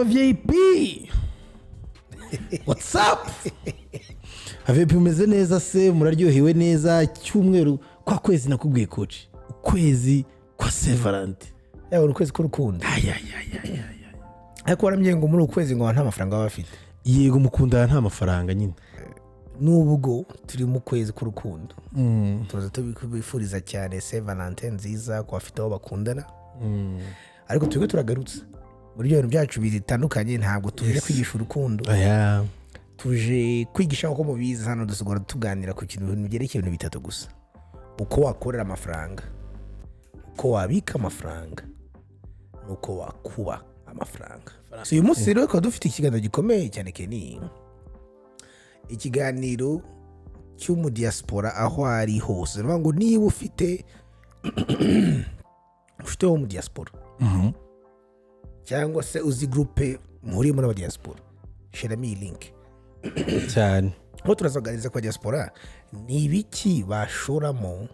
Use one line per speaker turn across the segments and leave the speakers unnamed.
Aba VIP, what's up? VIP, mumeze neza se? Muraryohewe neza? Cyumweru kwa kwezi nakubwiye, coach, ukwezi kwa Saint Valentin.
Yaba ukwezi k'urukundo, ariko warambwiye ngo muri uku kwezi ngo nta mafaranga baba bafite.
Yego, mukundana nta mafaranga nyine.
Nubwo turi mu kwezi k'urukundo, tuza tubifuriza cyane Saint Valentin nziza ku bafite aho bakundana, ariko twebwe turagarutse muri ibyo bintu byacu bitandukanye. Ntabwo tuje kwigisha urukundo,
Aya.
tuje kwigisha. Uko mubizi, hano dusigara tuganira ku kintu byerekeye ibintu bitatu gusa: uko wakorera amafaranga, uko wabika amafaranga, n'uko wakuba amafaranga. So uyu munsi rero tukaba dufite ikiganiro gikomeye cyane, Kenny, ikiganiro cy'umudiyasipora aho ari hose. Ni ukuvuga ngo niba ufite wo mu diaspora cyangwa se uzi groupe muhuriyemo n'abadiyasipora, shyiramo iyi link.
Cyane.
Aho turazaganiriza ku diaspora, ni ibiki bashoramo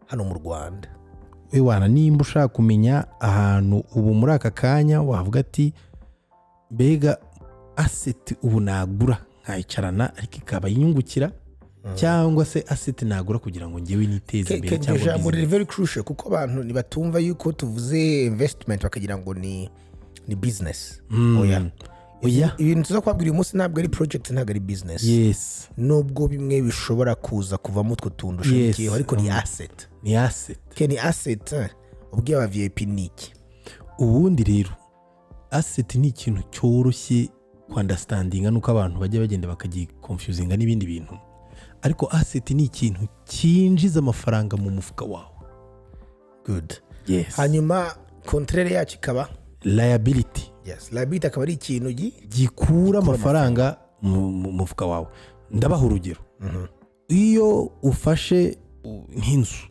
hano mu Rwanda?
We wana, nimba ushaka kumenya ahantu ubu muri aka kanya wavuga ati: "Mbega asset ubu nagura nkayicarana ariko ikaba inyungukira," cyangwa se asset nagura kugira ngo ngewe niteze imbere
Iryo
cyangwa
jambo riri
business.
very crucial, kuko abantu ntibatumva yuko tuvuze investment bakagira ngo ni business. Oya.
Oya.
Ibintu tuza kubabwira uyu munsi ntabwo ari project, ntabwo ari business, nubwo bimwe bishobora kuza kuvamo utwo tuntu ushamikiyeho, ariko ni asset.
Ni asset.
Ke ni asset, ubwiye aba VIP ni iki?
Ubundi rero asset ni ikintu cyoroshye kwunderstandinga, nuko abantu bajya bagenda bakagiconfusinga n'ibindi bintu, ariko asset ni ikintu cyinjiza amafaranga mu mufuka wawe.
Good.
Yes.
Hanyuma contraire yacyo ikaba
Liability.
Yes, liability akaba ari ikintu
gikura amafaranga mu mufuka wawe. Ndabaha urugero: iyo ufashe nk'inzu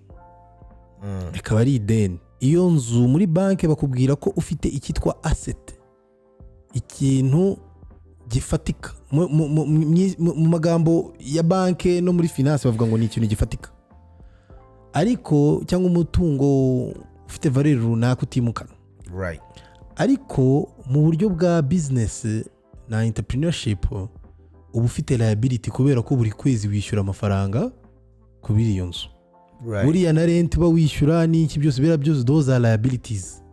ikaba ari ideni, iyo nzu muri banki bakubwira ko ufite icyitwa asset, ikintu gifatika. Mu magambo ya banki no muri finance bavuga ngo ni ikintu gifatika, ariko cyangwa umutungo ufite valeur runaka utimukanwa. Ariko mu buryo bwa business na entrepreneurship uba ufite liability, kubera ko buri kwezi wishyura amafaranga kuri iyo nzu. Buriya na rent uba wishyura n'iki byose, biriya byose, those are liabilities.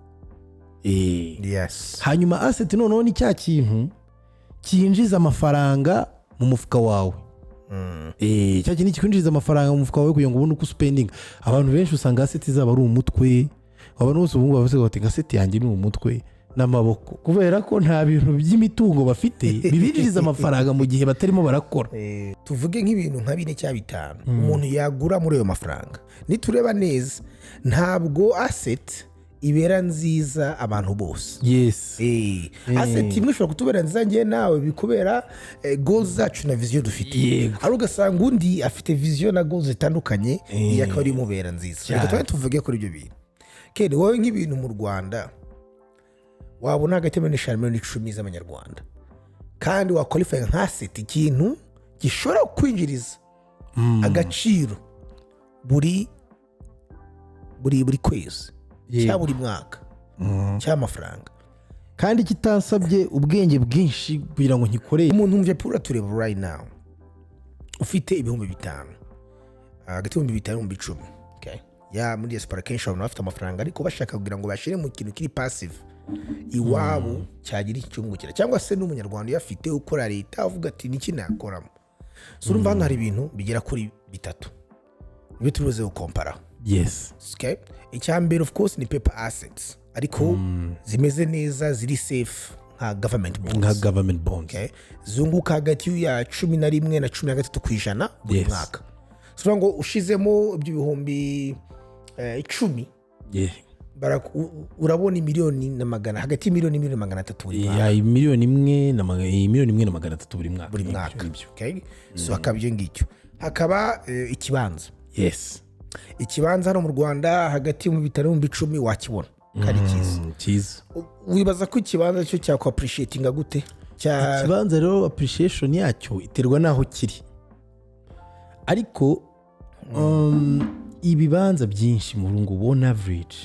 Hanyuma asset noneho ni cya kintu cyinjiza amafaranga mu mufuka wawe. Cya kintu kikwinjiriza amafaranga mu mufuka wawe kugira ngo ubone uko uspendinga. Abantu benshi usanga asset zabo ari umutwe. Abantu bose ubu ngubu bavuga bati: "Asset yanjye ni umutwe n'amaboko," kubera ko nta bintu by'imitungo bafite bibinjiriza amafaranga mu gihe batarimo barakora.
Tuvuge nk'ibintu nka bine cyangwa bitanu umuntu yagura muri ayo mafaranga. Nitureba neza, ntabwo asset ibera nziza abantu bose. Asset imwe ishobora kutubera nziza njye nawe bikubera goals zacu na vision dufite, ari ugasanga undi afite vision na goals zitandukanye, iyi akaba ari imubera nziza. Reka tube tuvuge kuri ibyo bintu. Ken, wowe nk'ibintu mu Rwanda wabona hagati ya miliyoni 5, miliyoni 10 z'amanyarwanda, kandi waqualifyinga nka asset, ikintu gishobora kwinjiriza agaciro buri kwezi cyangwa buri mwaka cy'amafaranga,
kandi kitansabye ubwenge bwinshi kugira ngo nkikorere?
Umuntu wumva pura tureba right now ufite 5000, hagati y'ibihumbi 5 n'ibihumbi 10, okay? Ya muri diaspora kenshi abantu bafite amafaranga, ariko bashaka kugira ngo bashyire mu kintu kiri passive iwabo cyagira icyungukira, cyangwa se n'umunyarwanda uyafite ukora leta avuga ati: "Niki nakoramo?" So urumva hano hari ibintu bigera kuri bitatu nibyo turi buze gukomparaho. Okay? Icya mbere, of course, ni paper assets, ariko zimeze neza, ziri safe, nka government bonds.
Nka government bonds.
Okay? Zunguka hagati ya 11 na 13% buri mwaka. So ngo ushizemo ibyo 10,000, urabona miliyoni na magana, hagati y'imiliyoni n'imiliyoni 300 buri mwaka.
Ya, miliyoni 1 na 300 buri mwaka.
Buri
Nibyo,
mwaka.
nibyo.
Okay? So hakaba ibyo ngicyo, hakaba ikibanza. Ikibanza hano mu Rwanda hagati mu bitaro 10,000 wakibona kandi cyiza.
Cyiza.
Wibaza ko ikibanza cyo cyakwa-appreciatinga gute cya
Ikibanza rero, appreciation yacyo iterwa n'aho kiri, ariko ibibanza byinshi mu ngubu on average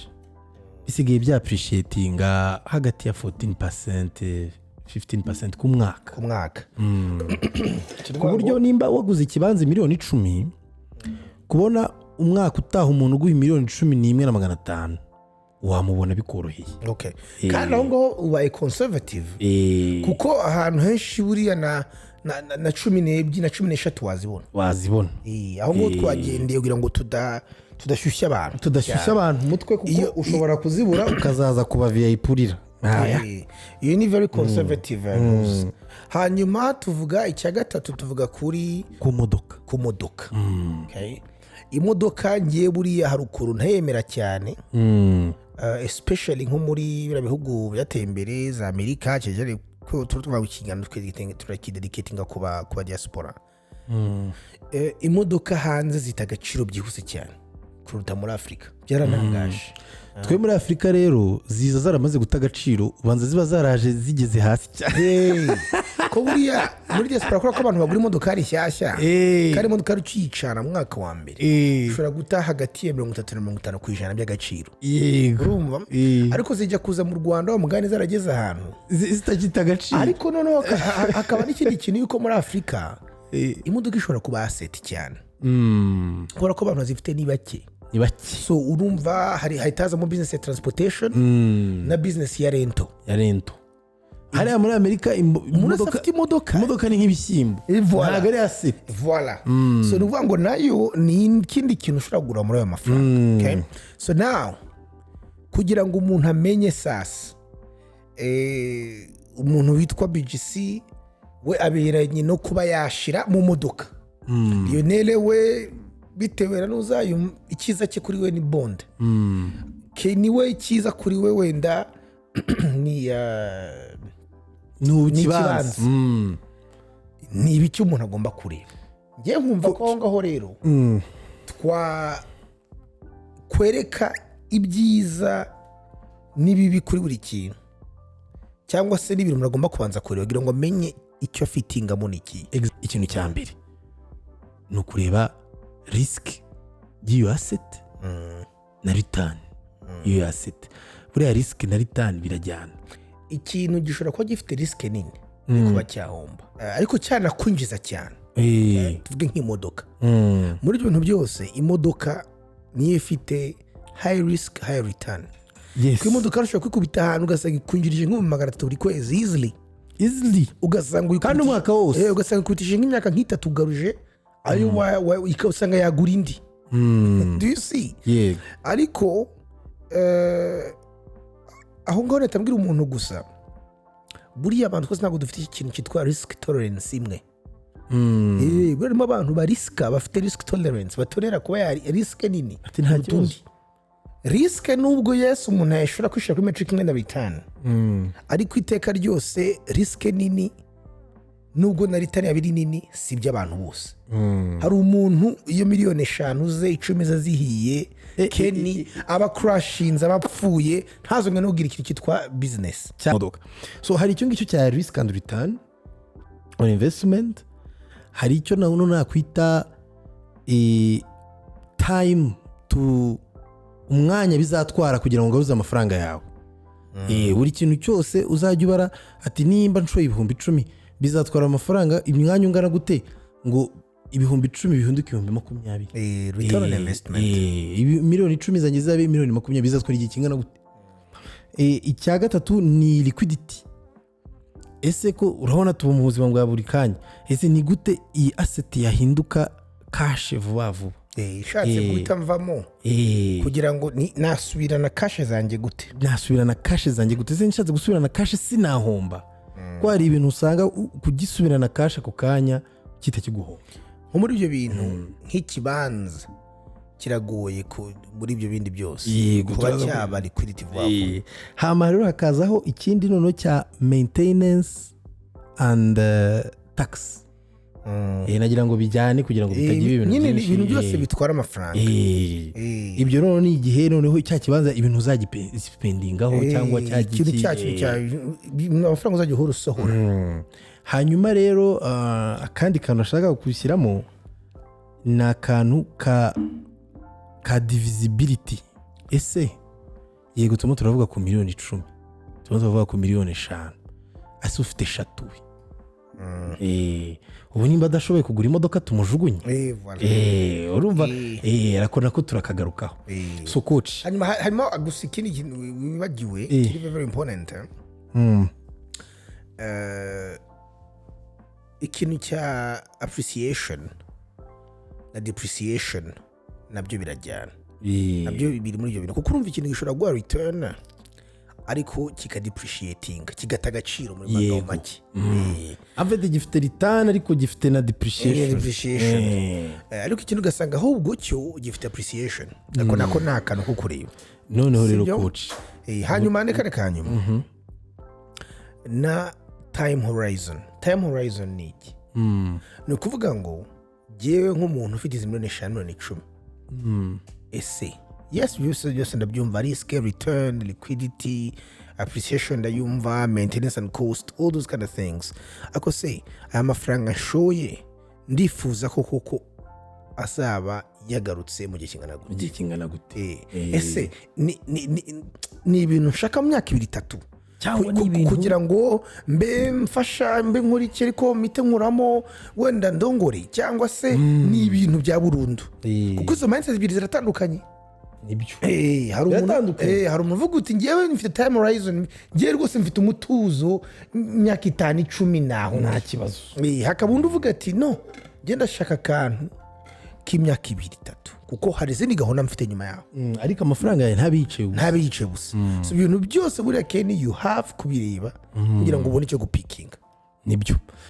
bisigaye bya appreciatinga hagati ya 14%, 15% ku mwaka.
Ku mwaka.
Ku buryo nimba waguze ikibanza miliyoni 10, kubona umwaka utaha umuntu uguha miliyoni 11,500 wamubona bikoroheye.
Okay. Kandi aho ngaho ubaye conservative, kuko ahantu henshi buriya na 12 na 13 wazibona.
Wazibona.
Aho ngaho twagendeye kugira ngo tudashyushya abantu.
Tudashyushya abantu umutwe, kuko ushobora kuzibura ukazaza kuba VIP urira. Aya.
Iyo ni very conservative rules. Hanyuma tuvuga icya gatatu, tuvuga kuri
ku modoka.
Ku modoka. Okay. Imodoka ngiye buriya hari ukuntu ntayemera cyane, especially nko muri biriya bihugu byateye imbere za Amerika, cyane cyane ko tuba tuvuga ikiganiro turakidedicatinga ku ba diaspora. Imodoka hanze zita agaciro byihuse cyane kuruta muri Afurika, byarantangaje.
Twe muri Afurika rero ziza zaramaze guta agaciro, ubanza ziba zaraje zigeze hasi cyane.
Ko buriya muri diaspora, kubera ko abantu bagura imodokari nshyashya, kandi imodokari ukiyicana mu mwaka wa mbere ushobora guta hagati ya 30 na 50% by'agaciro. Urumva? Ariko zijya kuza mu Rwanda wa mugani zarageze ahantu
zitagita agaciro.
Ariko noneho hakaba n'ikindi kintu, yuko muri Afurika imodoka ishobora kuba asset cyane, kubera ko abantu bazifite ni bake.
Ni bake.
So urumva hari hahita hazamo business ya transportation na business ya rental.
Ya rental. Hariya muri Amerika
Umuntu wese afite imodoka.
Imodoka ni nk'ibishyimbo.
Voilà.
Ntabwo ari asset.
Voilà. So ni ukuvuga ngo nayo ni ikindi kintu ushobora kugura muri ayo mafaranga. Okay? So now kugira ngo umuntu amenye sasa, umuntu witwa BGC we aberanye no kuba yashira mu modoka, Lionel we bitewe na nuza icyiza cye kuri we ni bond, Kenny we icyiza kuri we wenda ni
ni
ni
ikibanza.
ikibanza. Ni ibiki umuntu agomba kureba? Ngewe nkumva ko aho ngaho rero twa kwereka ibyiza n'ibibi kuri buri kintu, cyangwa se n'ibintu umuntu agomba kubanza kureba kugira ngo amenye icyo afitingamo ni iki.
Ikintu cya mbere ni ukureba risk y'iyo asset na return y'iyo asset. Buriya risk na return birajyana.
Ikintu gishobora kuba gifite risk nini yo kuba cyahomba, ariko cyanakwinjiza cyane. Tuvuge nk'imodoka. Muri ibyo bintu byose imodoka niyo ifite high risk, high return. Ku imodoka ushobora kwikubita ahantu ugasanga ikwinjirije nko mu 300 buri kwezi easily.
Easily.
Ugasanga
Kandi umwaka wose.
Ugasanga ikubitije nk'imyaka nk'itatu ugaruje ayo usanga yagura indi. Do you see?
Yego.
Ariko aho ngaho leta mbwira umuntu gusa, buriya abantu twese ntabwo dufite ikintu cyitwa risk tolerance imwe. Buriya harimo abantu barisika, bafite risk tolerance, batorera kuba yari risk nini
Ati nta
kuruta
kibazo.
undi. Risk nubwo yes umuntu yashobora kwishyira kuri metric imwe na bitanu, ariko iteka ryose risk nini nubwo na return yaba iri nini si iby'abantu bose. Hari umuntu iyo miliyoni 5 ze, 10 ze zihiye, Kenny aba kurashinze, aba apfuye, ntazongere no kugira ikintu cyitwa business.
Modoka. So hari icyo ngicyo cya risk and return on investment. Hari icyo nawe nakwita time to umwanya bizatwara kugira ngo ugaruze amafaranga yawe. Buri kintu cyose uzajya ubara ati nimba nshoye 10,000, bizatwara amafaranga imwanya ungana gute ngo 10,000 bihinduke 20,000?
Return on investment.
10,000,000 zanjye zizabe miliyoni 20, bizatwara igihe kingana gute? Icya gatatu ni liquidity. Ese ko urabona tuba mu buzima bwa buri kanya, ese ni gute iyi asset yahinduka cash vuba vuba?
Ishatse guhita mvamo kugira ngo nasubirana cash zanjye gute?
Nasubirana cash zanjye gute? Ese nshatse gusubirana cash sinahomba? Ko hari ibintu usanga kugisubirana cash ako kanya kitakiguhomba.
Nko muri ibyo bintu nk'ikibanza kiragoye muri ibyo bindi byose kuba cyaba liquidity vuba vuba.
Hama rero hakazaho ikindi noneho cya maintenance and tax. Nagira ngo bijyane kugira ngo bitagira ibintu
Nyine
byinshi.
ibintu byose bitwara amafaranga.
Ibyo noneho ni igihe noneho cya kibanza ibintu uzagispendingaho cyangwa cya
Ikintu cyacu amafaranga uzajya uhora usohora.
Hanyuma rero akandi kantu ashaka gushyiramo ni akantu ka divisibility. Ese yego turimo turavuga ku miliyoni 10, turimo turavuga ku miliyoni 5. Ase ufite eshatu we? Ubu nimba adashoboye kugura imodoka, tumujugunye?
Voilà.
Urumva, ariko nako turakagarukaho. So coach,
Hanyuma harimo gusa ikindi kintu wibagiwe kiri very important, eh? Ikintu cya appreciation na depreciation nabyo birajyana. Nabyo biri muri ibyo bintu, kuko urumva ikintu gishobora guha return ariko kikadepreciatinga, kigata agaciro muri magambo make.
Afite, gifite return ariko gifite na depreciation.
Depreciation. Ariko ikintu ugasanga ahubwo cyo gifite appreciation, ako nako ni akantu ko kureba.
Noneho rero,
Sibyo?
coach,
Hanyuma ni kane ka nyuma na time horizon. Time horizon ni iki? Ni ukuvuga ngo jyewe nk'umuntu ufite izi miliyoni 5, miliyoni 10, ese yes, byose byose ndabyumva, risk, return, liquidity, appreciation ndayumva, maintenance and cost, all those kind of things, ariko se aya mafaranga nshoye ndifuza ko koko azaba yagarutse mu gihe kingana
Mu
gute?
gihe kingana gute?
Ese ni ibintu nshaka mu myaka 2, 3,
Cyangwa ni ibintu
kugira ngo mbe mfasha, mbe nkora iki, ariko mpite nkuramo wenda ndongore, cyangwa se ni ibintu bya burundu? Kuko izo mindset ebyiri ziratandukanye.
Nibyo.
Hari umuntu
Biratandukanye.
Hari umuntu uvuga uti: "Ngewe mfite time horizon, ngewe rwose mfite umutuzo, imyaka 5, 10 naho
nta kibazo."
Hakaba undi uvuga ati: "No, njye ndashaka akantu k'imyaka 2, 3, kuko hari izindi gahunda mfite nyuma yaho."
Ariko amafaranga yawe ntabicaye ubusa.
Ntabe yicaye busa. So ibintu byose buriya keni you have kubireba kugira ngo ubone icyo gupikinga.
Nibyo.